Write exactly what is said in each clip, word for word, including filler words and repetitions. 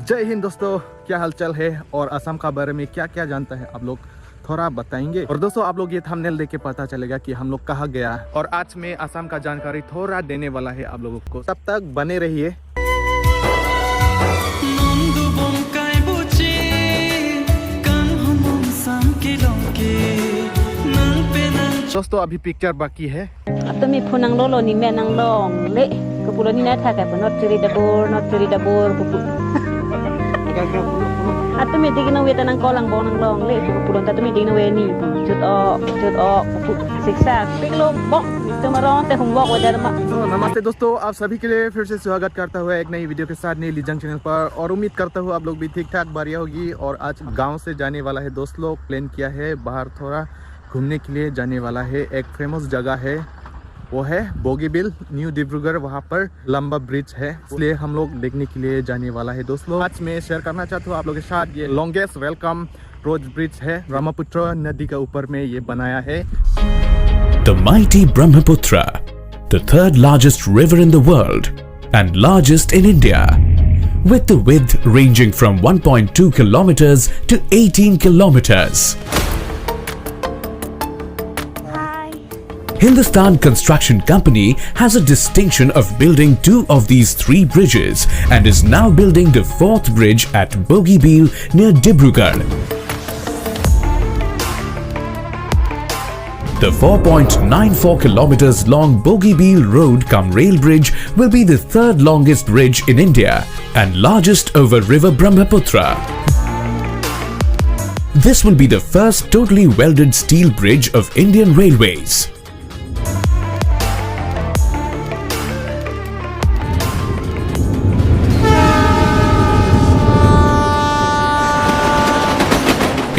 जय हिंद दोस्तों, क्या हालचाल है और असम का बारे में क्या क्या जानता है आप लोग, थोड़ा बताएंगे। और दोस्तों, आप लोग ये थंबनेल देख के पता चलेगा कि हम लोग कहाँ गया। और आज मैं असम का जानकारी थोड़ा देने वाला है आप लोगों को, तब तक बने रहिए। दोस्तों, अभी पिक्चर बाकी है। Atumi phu nanglolo, ni me nanglongle. Kopulo ni na thak apa, not chiri dabur, not chiri dabur, kopu. Atumi digi nang weta nang kolang bong nanglongle. Kopulo ta atumi digi nang weni. Chut o, chut o, kopu. Siksa, piklo bong. Tumarong te homework wada ma. तो नमस्ते दोस्तों, आप सभी के लिए फिर से स्वागत करता हूँ एक नई वीडियो के साथ नई लीजंग चैनल पर। और उम्मीद करता हूँ आप लोग भी ठीक ठाक बढ़िया होगी। और आज गांव से जाने वाला है दोस्त लोग, प्लान किया है बाहर थोड़ा घूमने के लिए जाने वाला है। एक फेमस जगह है, वो है बोगीबिल, न्यू डिब्रूगढ़, वहाँ पर लंबा ब्रिज है, इसलिए हम लोग देखने के लिए जाने वाला है दोस्त लोग। आज मैं शेयर करना चाहता हूँ आप लोग के साथ, ये लॉन्गेस्ट वेलकम रोड ब्रिज है, ब्रह्मपुत्र नदी का ऊपर में ये बनाया है। The mighty Brahmaputra, the third largest river in the world and largest in India, with the width ranging from one point two kilometers to eighteen kilometers. Hindustan Construction Company has a distinction of building two of these three bridges and is now building the fourth bridge at Bogibil near Dibrugarh. The four point nine four kilometers long Bogibil Road cum rail bridge will be the third longest bridge in India and largest over River Brahmaputra. This will be the first totally welded steel bridge of Indian Railways.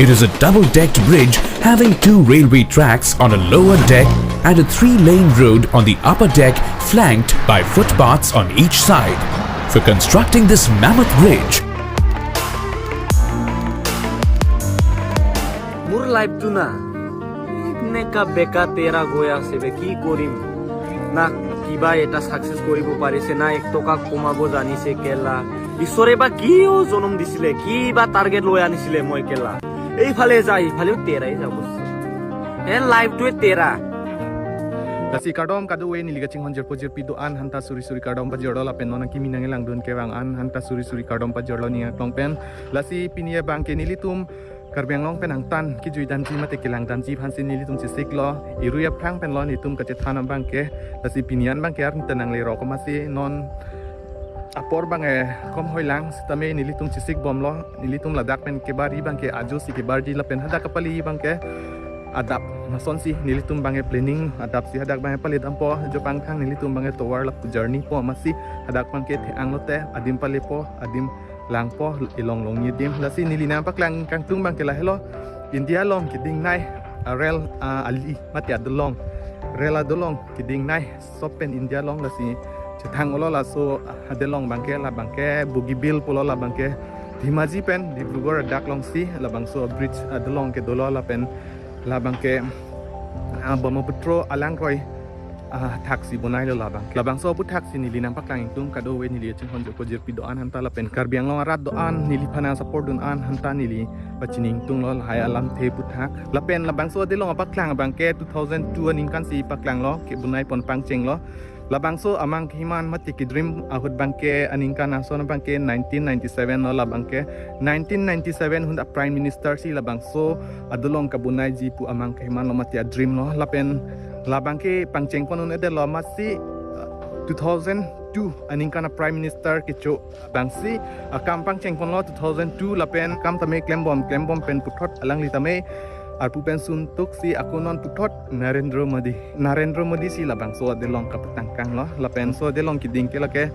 It is a double-decked bridge having two railway tracks on a lower deck and a three-lane road on the upper deck, flanked by footpaths on each side. For constructing this mammoth bridge, Mur life tu na, nek ne ka beka tera goya se be ki korim. Na kiba eta success koribo parise na, ek toka komabo janise kela. Isore ba kiyo jonom disile, kiba target loi anisile moi kela. Ei phale ja, ei phale tera ei jabo. E life tu tera. Lasi kardom kadokave, neli kachinghon jirpo jirpi do-an aphanta suri suri kardom pajirlo lapen non akimi nanglangdun kevang an aphanta suri suri kardom pajirlo ning aklong pen. Lasi pini abangke nelitum Karbi Anglong pen angtan kejui damji mate kelang damji aphansi nelitum chesiklo, irui aphrang penlo nelitum kachethan abangke. Lasi pini an abangke arni ta nangle rok amatsi non apor abangke kom hoilang sitame nelitum chesik bomlo. Nelitum ladak pen kebarji abangke ajo si kebarji lapen hadak kapali abangke adap masonsi nelitum abangke planning adap si hadak abangke pali dampo, jo pangthang nelitum abangke tovar lapu journey po amatsi hadak abangke the-ang lote adim palipo, adim langpo, ilong longni adim. Lasi neli nangpaklang kangtung abangke lahelo, India along kedingnei, ah, rel, ah, ali mate adolong, rel adolong kedingnei sopen India along. Lasi chethang-olo laso adolong abangke, labangke Bogibil pulo, labangke Dhemaji pen Dibrugarh adak alongsi labangso bridge adolong kedolo lapen labangke, ah, Brahmaputra alangroi, ah, thaksi bonailo labang. Labangso aputhak si neli nangpaklang ingtung kadokave neli kachinghon jirpo jirpi do-an aphanta lapen Karbi Anglong arat do-an neliphan nang support dun-an aphanta neli pachini ingtunglo lahai alamthe aputhak. Lapen labangso adolong apaklang abangke two thousand two aningkan si paklanglo, kebonai pon pangchenglo. Labangso amang kehiman mate ke-dream ahut abangke aningkan ason abangke nineteen ninety-seven lo, labangke nineteen ninety-seven ahut a Prime Minister si labangso adolong kabonaiji pu amang kehiman lo mate a-dream lo. Lapen labangke pangcheng pon un-edetlo amatsi, uh, two thousand two aningkan a Prime Minister kecho abangsi akam pangcheng ponlo two thousand two lapen kam tame klembom, klembom pen puthot alangli tame arpu pen suntuksi ako non puthot Narendra Modi. Narendra Modi si labangso adolong kapatangkanglo. Lapen so adolong keding ke lake,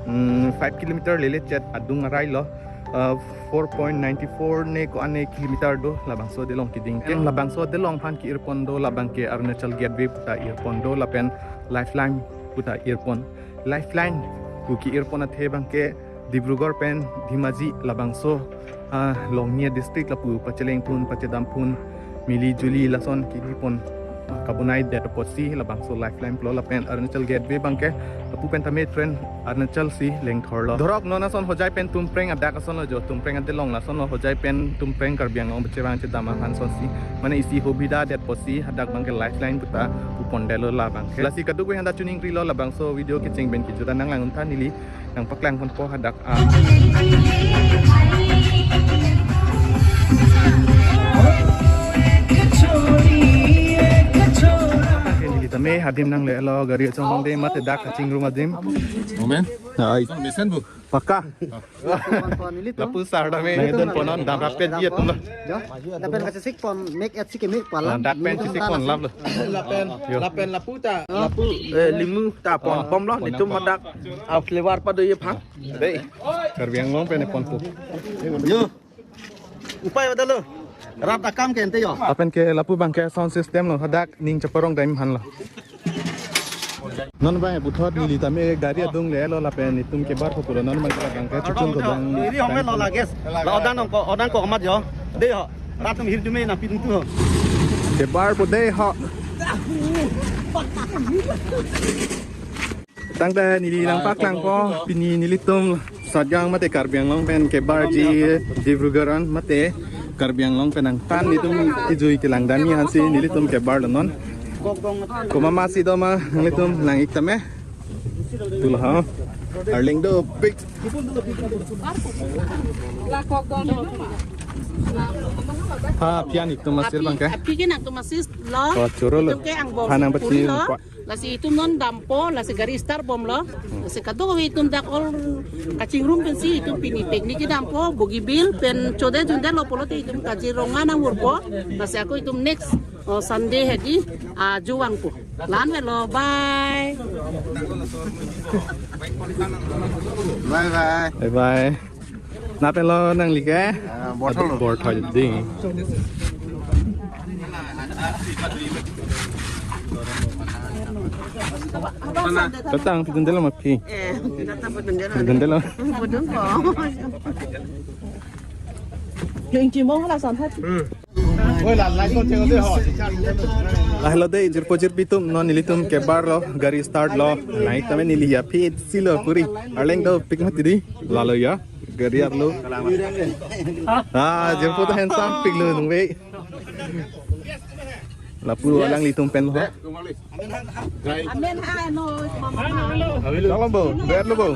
mm, five kilometer lele chet adung arailo. Uh, four point nine four ne ko-an ne kilometer do labangso adolong keding ke. Labangso adolong aphan ke-irpon do labangke Arunachal Gateway puta irpon do lapen Lifeline puta irpon. Lifeline pu ke-irpon athe abangke Dibrugarh pen Dhemaji labangso, ah, longni a-district lapu pacheleng phun, pachedam phun, mili juli lason kili pon kabonai det apotsi labangso Lifeline pulo lapen Arunachal Gateway abangke lapu pen tame train Arunachal si lengthorlo. Dhorok non ason Hojai pen Tumpreng adak asonlo jo, Tumpreng adelong lasonlo, Hojai pen Tumpreng Karbi Anglong bechevang chedam aphan asonsi, mane isi hobida det apotsi hadak abangke Lifeline puta pupondetlo labangke. Lasi kadokave aphanta chuning rilo labangso video kecheng pen kejut an nang lang untha neli nangpaklang ponpo hadak a. Neli tame adim nanglelo gari chonglongde mate dak kachingrum adim. Amen. Hai. Mesen bu. Pakka. Lapu sar tame nangdun ponon dam rapet ji atum lo. Lapen kachesik pon mek et sik keme pala. Dak pen chesik pon lap lo. Lapen, yo, lapen lapu ta, lapu, eh, limu ta pon, oh, bomlo, pon netum pon. Madak, ah, flavor pado ye pha. Dei. Karbi Anglong pen ponpo. Yo. Upai badalo. Rap akam ke ente yo. Lapen ke lapu abangke sound system lo, hadak ning chaparong dam aphan lo. Non abang puthot neli tame gari adung lelo lapen itum kebar pulo, non abangke abangke chuchun ko dang. Iri home lo lages. La odang nong ko, odang ko amat yo. Dei ho. Rat atum hirjume nangpidun tu ho. Kebar pu dei ho. Tangte neli nangpaklangpo, pini nelitum Satgaon mate Karbi Anglong pen kebarji Dibrugarh an mate Karbi Anglong pen angtan nelitum kejui kelang damji aphansi nelitum kebarlo non. Komat masi doma nelitum nang-ik tame. Tulo ha. Arleng dopik. Ha, pian ik tum masir abangke. Aphi ke nang tum masir lo. Oh, choro lo. Itum ke angbong ha, nang puri pati lo. Lasi itum non dampo, lasi gari start bomlo. Lasi kadokave itum dak all kachingrum pensi itum pini picnic kedampo, Bogibeel pen chodedundetlo pulote itum Kaziranga nangvurpo. Lasi ako itum next, oh, Sunday hedi, ah, juvangpo. La-an avelo, bye. Bye bye. Bye bye. Nat pen lo nangli ke? Ah, Borthol. Borthol ding. Tatang pidundelo ma phi? Eh, tatang pidundelo. Pidundelo. Pidun po. Yung chimong hala son hat. Hmm. Lahelo dei jirpo jirpi atum, non nelitum kebarlo, gari start lo. Nang-ik tame neli ya phi silo puri. Arleng dopik mati dei. Lalo ya. Gari arlo. Ah, jirpo ta handsome piklo nungve. Lapu alanglitum pen ho. Amen ha no mama. Tolong bo, ber lo bo.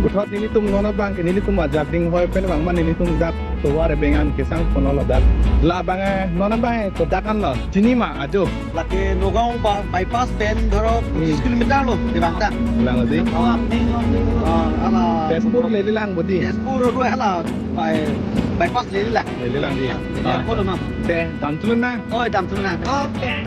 Puthot nelitum non abangke nelitum ajak ding hoi pen abang ma nelitum dak tovar abeng an kesang ponlo dak. La abang, eh, non abang, eh, to dak an lo. Chini ma ajo. Lake Nagaon ba-, bypass pen dhoro Hmm. পঁচিশ kilometre lo, debang ta. Lang di. Oh, ah, ala. Tezpur lele lang bodi. Tezpur road hala, by-, bypass lele lang. Lele lang di. Ya, Ah. Kolo ma. Te, dam tulun na. Oh, dam tulun na. Okay.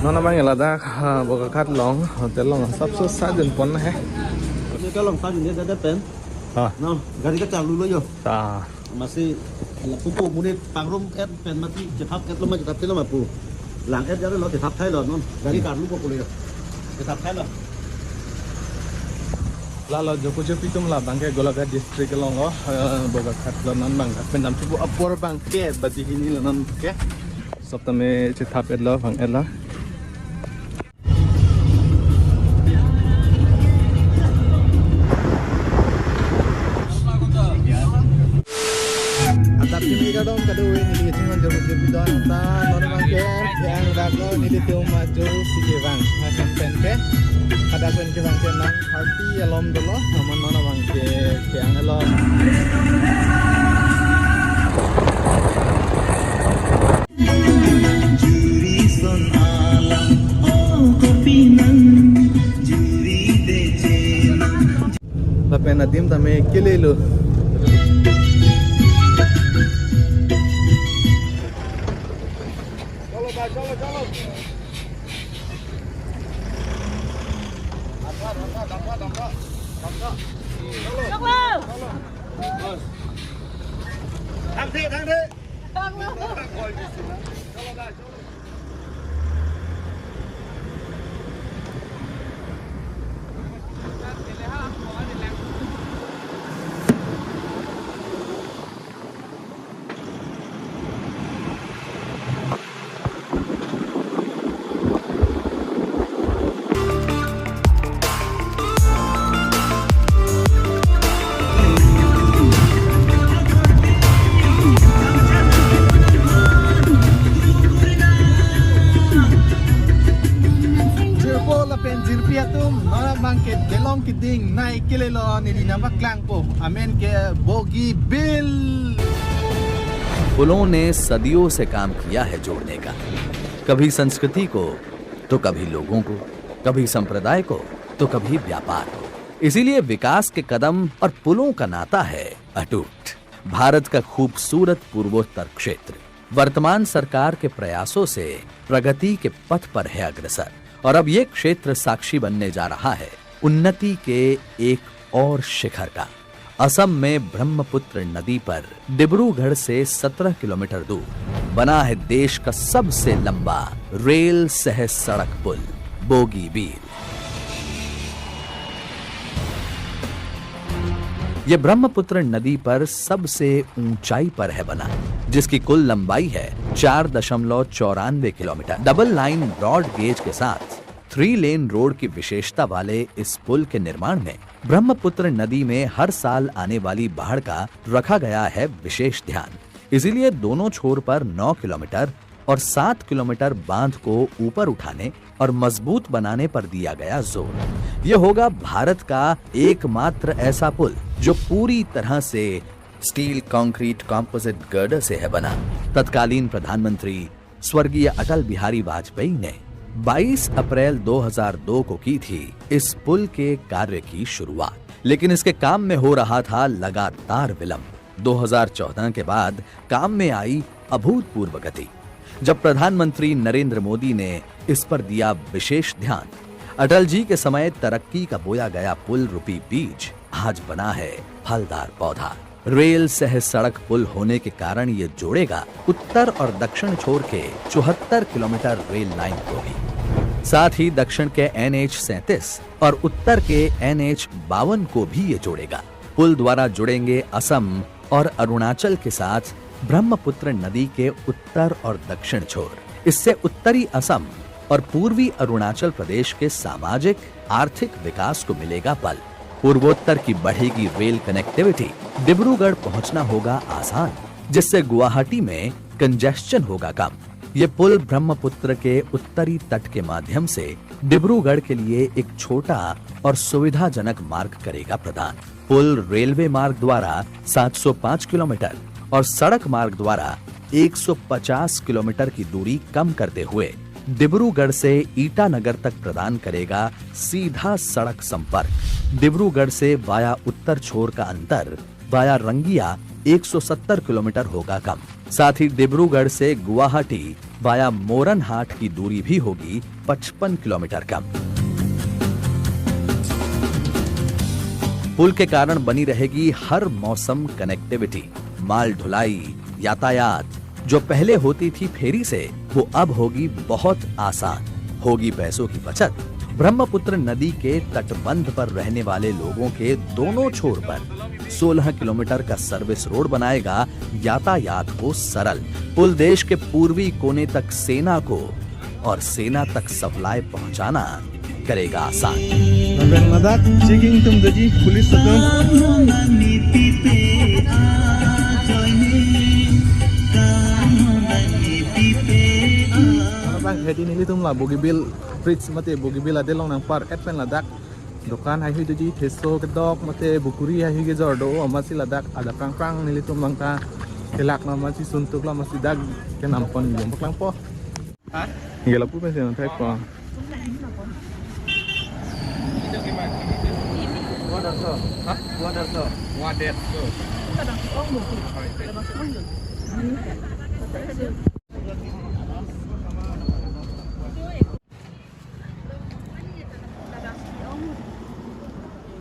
Non abang ladak, ha, Bokakhat along, hotel along, sabse sajan pon hai. Hotel along sajan dia ada pen. Ha. No, gari kacharlu lo yo. Ta. Masi, la pupo mune pangrum et pen mati, chethap et lo ma chethap thai lo ma pu. Lang et jare lo chethap thai lo non. Gari karlu po kulo yo. Chethap thai lo. Lalo joko jopi atum labangke Golaghat district along lo, eh, Bokakhat lo non abang. Pen damthupo apor abangke badi hini lo non ke. Sob tame chethap et lo bang et lo. Adap kimi kadom kado ini di chingon jo Jepidon ta non abangke, yang dago nelitum maju si kevang. Hakan pen ke, ada pen kevang ke nang party alom dolo, namun non abangke, yang alom. Juri son alam, oh, kopi nang, juri dece nang. Lapen adim tame kelelo. Jirpo lapen jirpi atum, non abangke delong keding nai kelelo, neli nangpaklangpo. Amen ke Bogibeel. पुलों ने सदियों से काम किया है जोड़ने का, कभी संस्कृति को तो कभी लोगों को, कभी संप्रदाय को तो कभी व्यापार को। इसीलिए विकास के कदम और पुलों का नाता है अटूट। भारत का खूबसूरत पूर्वोत्तर क्षेत्र वर्तमान सरकार के प्रयासों से प्रगति के पथ पर है अग्रसर, और अब ये क्षेत्र साक्षी बनने जा रहा है उन्नति के एक और शिखर का। असम में ब्रह्मपुत्र नदी पर डिब्रूगढ़ से सत्रह किलोमीटर दूर बना है देश का सबसे लंबा रेल सह सड़क पुल बोगीबील। ये ब्रह्मपुत्र नदी पर सबसे ऊंचाई पर है बना, जिसकी कुल लंबाई है चार दशमलव चौरानवे किलोमीटर। डबल लाइन ब्रॉड गेज के साथ थ्री लेन रोड की विशेषता वाले इस पुल के निर्माण में ब्रह्मपुत्र नदी में हर साल आने वाली बाढ़ का रखा गया है विशेष ध्यान। इसीलिए दोनों छोर पर नौ किलोमीटर और सात किलोमीटर बांध को ऊपर उठाने और मजबूत बनाने पर दिया गया जोर। यह होगा भारत का एकमात्र ऐसा पुल जो पूरी तरह से स्टील कंक्रीट कॉम्पोजिट गर्डर से है बना। तत्कालीन प्रधानमंत्री स्वर्गीय अटल बिहारी वाजपेयी ने बाईस अप्रैल दो हज़ार दो को की थी इस पुल के कार्य की शुरुआत, लेकिन इसके काम में हो रहा था लगातार विलंब। दो हज़ार चौदह के बाद काम में आई अभूतपूर्व गति, जब प्रधानमंत्री नरेंद्र मोदी ने इस पर दिया विशेष ध्यान। अटल जी के समय तरक्की का बोया गया पुल रूपी बीज आज बना है फलदार पौधा। रेल सह सड़क पुल होने के कारण ये जोड़ेगा उत्तर और दक्षिण छोर के चौहत्तर किलोमीटर रेल लाइन को भी, साथ ही दक्षिण के एन एच सैंतीस और उत्तर के एन एच बावन को भी ये जोड़ेगा। पुल द्वारा जुड़ेंगे असम और अरुणाचल के साथ ब्रह्मपुत्र नदी के उत्तर और दक्षिण छोर। इससे उत्तरी असम और पूर्वी अरुणाचल प्रदेश के सामाजिक आर्थिक विकास को मिलेगा बल। पूर्वोत्तर की बढ़ेगी रेल कनेक्टिविटी, डिब्रूगढ़ पहुंचना होगा आसान, जिससे गुवाहाटी में कंजेस्चन होगा कम। ये पुल ब्रह्मपुत्र के उत्तरी तट के माध्यम से डिब्रूगढ़ के लिए एक छोटा और सुविधाजनक मार्ग करेगा प्रदान। पुल रेलवे मार्ग द्वारा सात सौ पाँच किलोमीटर और सड़क मार्ग द्वारा एक सौ पचास किलोमीटर की दूरी कम करते हुए डिब्रूगढ़ से ईटानगर तक प्रदान करेगा सीधा सड़क संपर्क। डिब्रूगढ़ से वाया उत्तर छोर का अंतर वाया रंगिया एक सौ सत्तर किलोमीटर होगा कम। साथ ही डिब्रूगढ़ से गुवाहाटी वाया मोरनहाट की दूरी भी होगी पचपन किलोमीटर कम। पुल के कारण बनी रहेगी हर मौसम कनेक्टिविटी। माल ढुलाई, यातायात जो पहले होती थी फेरी से, वो अब होगी बहुत आसान। होगी पैसों की बचत। ब्रह्मपुत्र नदी के तटबंध पर रहने वाले लोगों के दोनों छोर पर सोलह किलोमीटर का सर्विस रोड बनाएगा यातायात को सरल। पुल देश के पूर्वी कोने तक सेना को और सेना तक सप्लाई पहुंचाना करेगा आसान। Lapen ladak checking atum doji, police atum. Kamonan nipi pe ajoine, kamonan Hedi nelitum la Bogibeel Bridge mate Bogibeel adet along nangpar-et pen ladak dokan haihui doji, theso kedok mate bukuri haihui kejor do, amatsi ladak adap prangprang nelitum bang ta kelak lo, amatsi suntuk lo, amatsi dak kenam pon jom paklangpo. Gela pu pensi nang thek po.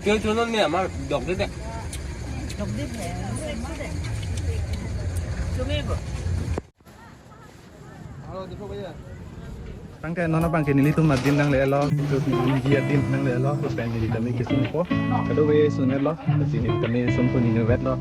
Kyo chunon ne amar dok de de. Tangte non abang ke nelitum adim nanglelo, nelitum adim nanglelo, pen neli tame kesunpo. Kadokave sun-etlo, lasi neli tame sunpo, neli vetlo.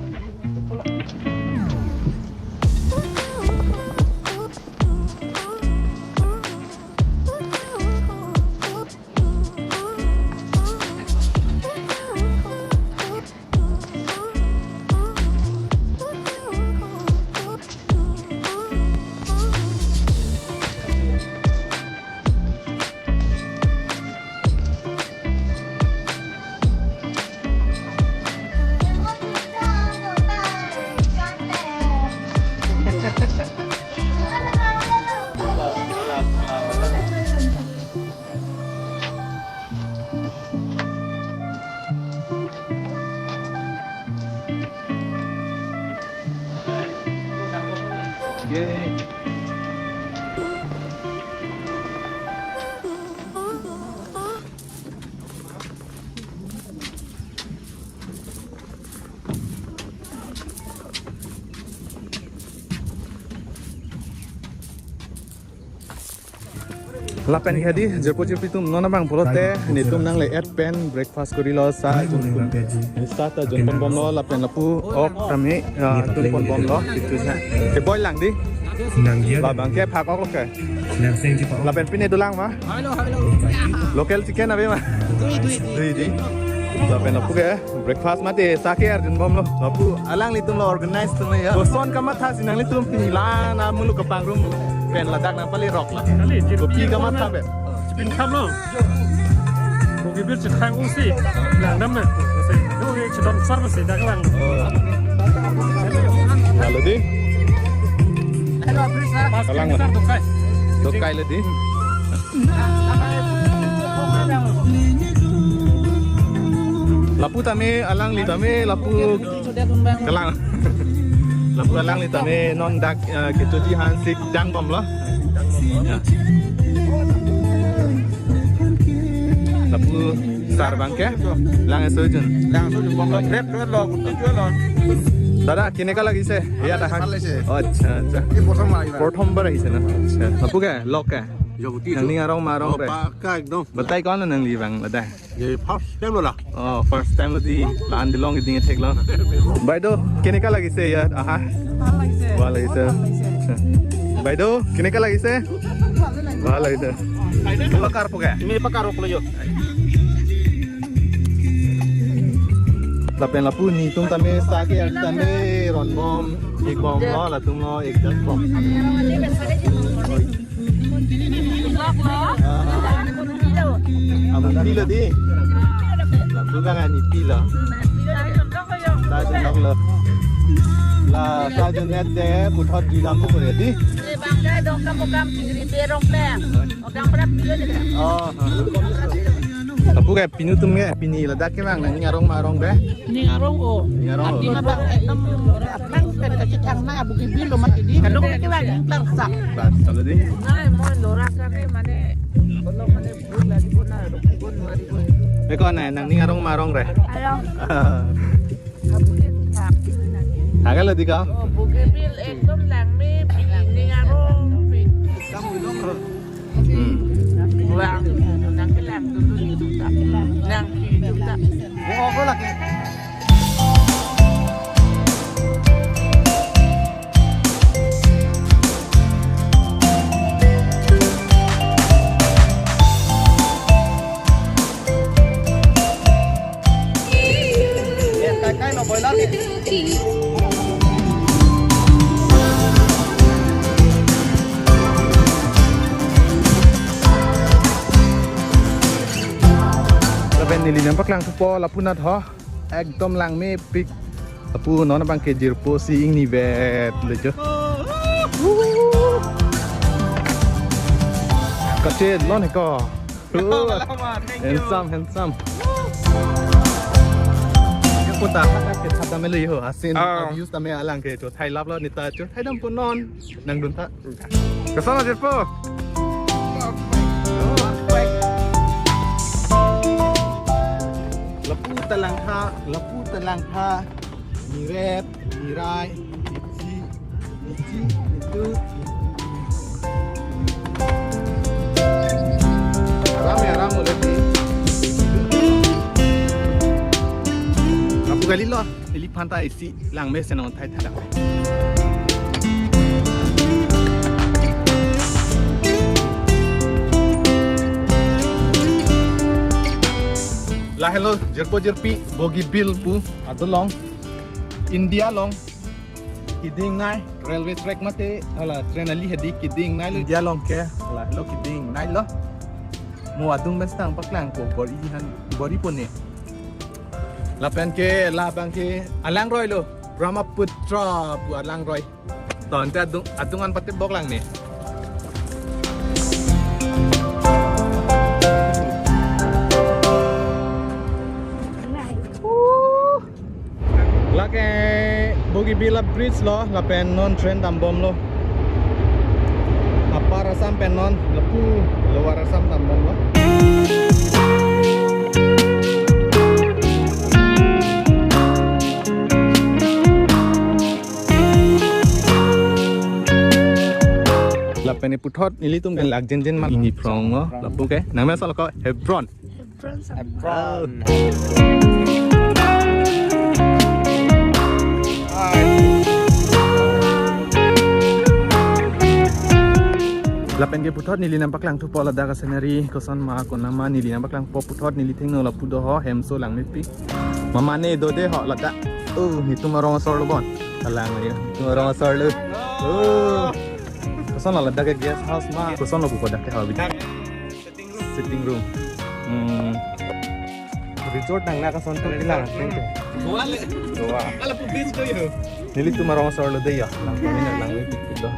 Lapen hedi jirpo jirpi atum, non abang pulote nelitum nangle-et pen breakfast korilo, sa jun, sa ta junpon bomlo, lapen lapu ok tame, ah, junpon bomlo, itu sa. Keboi lang di. Labang ke phak-ok lo ke. Lapen pine dolang ma? Local chicken ave ma? Dui, dui, dui. Dui, dui. Lapen lapu ke breakfast mate sa ke arjun bomlo. Lapu alanglitum lo organize atum ya. Koson kamatha si nanglitum pini la na muluk kapangrum pen ladak nangpale rok la. Kopi kamatha pen. Chipin kham lo. Bogibeel chethang usi. Langdam na. Usi. Usi chedon sar usi dak lang. Lalu di. Kalang lah. Sar dokai. Dokai lagi. Lapu tame alangli tame lapu kalang. Lapu alangli tame non dak, eh, kechoji aphan si dang bomlo. Lapu sar abang ke lang-eso jun. Lang-eso jun bomlo. Rep rep lo, kutu jun lo. দাদা, কেনেকা লাগিছে ইয়াত আহা? ভাল লাগিছে। আচ্ছা, আচ্ছা। এই প্ৰথম আহিবা। প্ৰথমবাৰ আহিছে ন? আচ্ছা। Lapu ke, lok ke? Jabuti. Nangning arong ma arong re? Paka ekdom. Batai ko-an nangli abang, batai. Ye first time lo la. Oh, first time lo di. La-an dilong iding thek lo. বাইদেউ, কেনেকা লাগিছে ইয়াত আহা? ভাল লাগিছে। ভাল লাগিছে। বহুত ভাল লাগিছে। বাইদেউ, কেনেকা লাগিছে? ভালে লাগিছে। Pakar po ke? Ini pakar po yo. Lapen lapu nelitum tame sa ke tame ron bom, ik bomlo, latum lo ik dak bom. Abang pilo di. Lapu ka ngani pilo. Sa jun lo. La sa jun-et de puthot di lam ko di. Oh. Lapu ke pinu atum ke pini ladak ke bang nangning arong ma arong be? Ning arong o. Ning arong o. Ati ma bang ekdom aphrang pen kachethang na abu ke bilo mati di. Kadokave ke bang ning tarsak. Bas, kalau di. Nai mo lora kare mane, kono mane buk lagi bona, buk mari bona. Eko nai nangning arong ma arong re? Arong. Thaklo di ka? Oh, Bogibeel ekdom langme, pini ning arong, pi. Hmm. Lang, nang kelang dulu itu tak. Nang itu tak. Oh, kok lagi? Neli nangpaklang thupo lapu anat ho. Ekdom langmepik. Lapu non abangke jirpo si ingnivet le jo. Kachet lon he ko. Oh, lama, thank you. Handsome, handsome. Jirpo ta ke thap dam lo ho. Asin, ah, views tame alang ke chothai lap lo, neta chothai dampo non. Nangdun tha. Koson lo jirpo? Lapu ta langtha, lapu ta langtha. Niret, nirai, nichi, nichi, nitu. Aram ya, aram ulit ni. Lapu kali lo. Ili phanta isi langme senong thai thadang. Lahelo jirpo jirpi Bogibeel pu adolong India along keding nai railway track mate hala train ali hedi keding nai lo India along ke lahelo keding nai lo. Mo adung ben stang paklang ko bor-i han bor-i pone. Lapen ke labang ke alangroi lo Brahmaputra pu alangroi. Ton te adung adung an pate bok lang ne. Lake Bogibeel bridge lo lapen non train dambom lo. Upper Assam pen non lapu Lower Assam dambom lo. Lapen puthot nelitum ke lak jenjen man ini prong lo lapu ke nangme asal ko Hebron. Hebron. Lapen ke puthot neli nangpaklang thupo ladak a scenery koson ma konat ma neli nangpaklangpo puthot neli thengno lapu do ho hemso langmepik. Mama ne do de ho ladak. Oh, netum arong asor lo bon. Alang ya. Netum arong asor lo. Oh. Koson lo ladak ke guest house ma. Koson lo pupo dak ke ho bida. Sitting room. Hmm. Resort nang na koson to bilang. Goa le. Goa. Ala pu beach do yo. Nelitum arong asor lo de ya. Lang kami na lang ni pikir lo.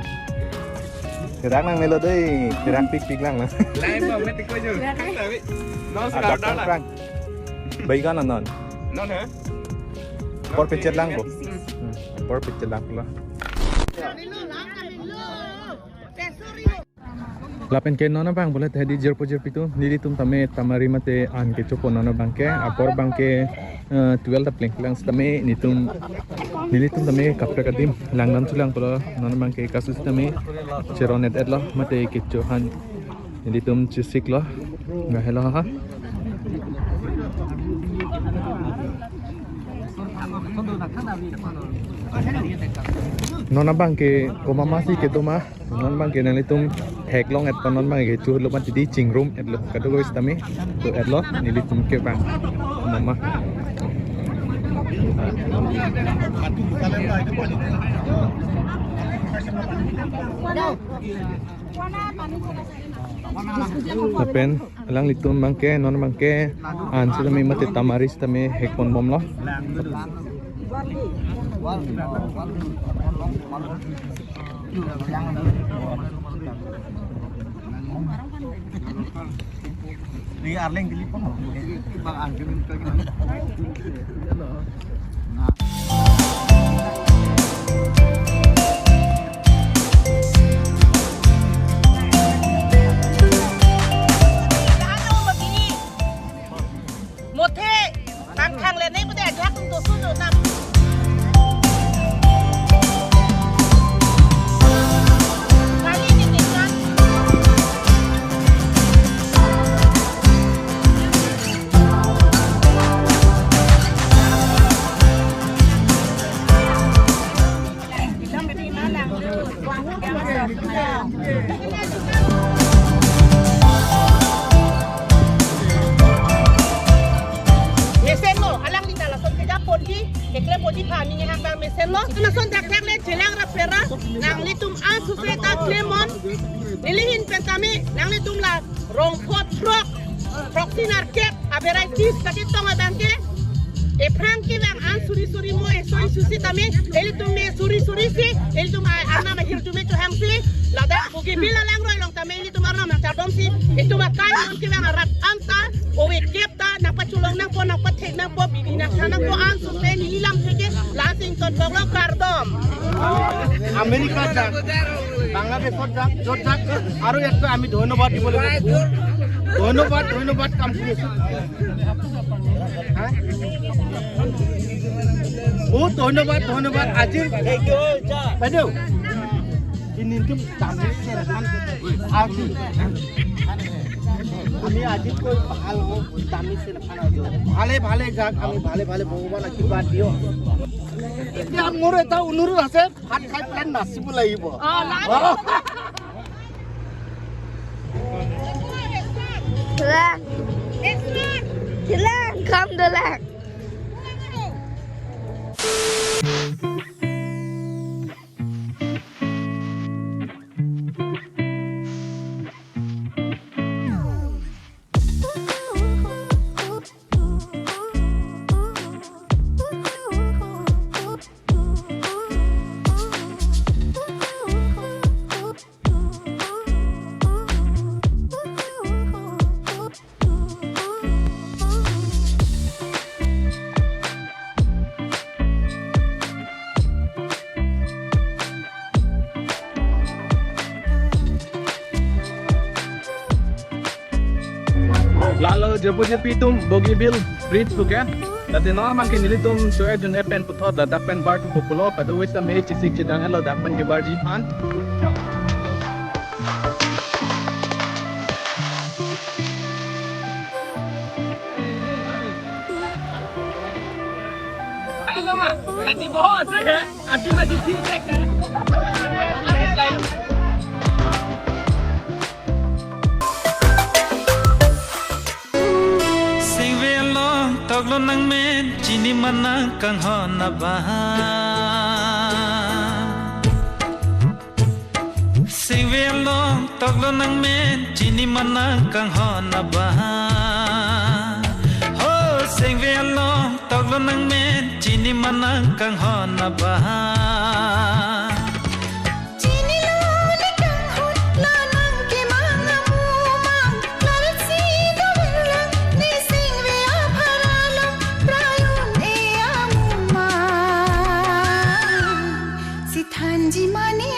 Kerak nang melo de. Kerak pik pik lang na. Lain ba met ko jo. Kang tawi. Non ada sekarang dah lah. Kang. Baik kan non. Non ha? Por picture lang ko. Hmm. Por picture lang ko. Lapen ke non abang bola tadi jirpo jirpi atum nelitum tame tamari mate an kechopo non abang ke apor abang ke eh, twelve ta pleng lang sitame nelitum nelitum tame kaprek adim langdam chulang pulo non abang ke kasu sitame cheron et et lo mate kecho han nelitum chesik lo nahelo ha. Non abang ke komat ma si kedo ma. Non abang ke nanglitum theklong et non abang ke churlo mati di chingrum et lo kadokave sitame to et lo nelitum ke abang mama. Lapen alanglitum abang ke non abang ke an sitame mate tamari sitame hekpon bomlo. Di arleng telepon. Bang angkin ka gimana? Mothe, bang khang le ne mothe ajak tum to sun lo nam. Kali ni ni kan. Mesenlo, alangli ta lason kejapon di, keklem pon di pha, ningje hang ta mesenlo. Lason thakthak le chelang ra pera, nanglitum asusre ta klemon. Nelihin pen tame, nanglitum la rongpho throk, throksi nerkep. Aberai tis kachetong abang ke, ephrang kevang an suri suri mo, eso isusi tame, ilitum me suri suri si, ilitum ai arnam ahirjume chohangsi, ladak Bogibeel alangroi along tame ilitum arnam nangchardom si, itum akai non kevang arat anta, ove kep ta nangpacholong nangpo, nangpathek nangpo, bidi nangthan nangpo, an suse neli lamthe ke, la Sington boklo, kardom. আমেৰিকাত যাক, বাংলাদেশত যাক, য'ত যাক, আৰু ইয়াতকৈ আমি ধন্যবাদ দিব লাগিব। ধন্যবাদ, ধন্যবাদ কাম কৰি আছো। হা? বহুত ধন্যবাদ, ধন্যবাদ। আজি বাইদেউ, দিনটো দামী চেল এখন আজি, আমি আজিতকৈ ভাল হওক, দামী চেল এখন আজি। ভালে ভালে যাক, আমি ভালে ভালে ভগৱান আশীৰ্বাদ দিয়ক। এতিয়া মোৰ এটা অনুৰোধ আছে, ভাত খাই পেলাই নাচিব লাগিব। অ, নাই। অ। Dolang. Dolang, come Dolang. Lalo jepo jepi atum Bogibeel Bridge puke. Late non abang ke nelitum cho-et jun-et pen puthot ladak pen bar thupo pulo, pado wesa me chisik chedang lo dak pen kebarji aphan. Singve along toklo nangmen, chini ma nang kanghon abang. Singve along toklo nangmen, chini ma nang kanghon abang. Ho, singve along toklo nangmen, chini ma nang kanghon abang.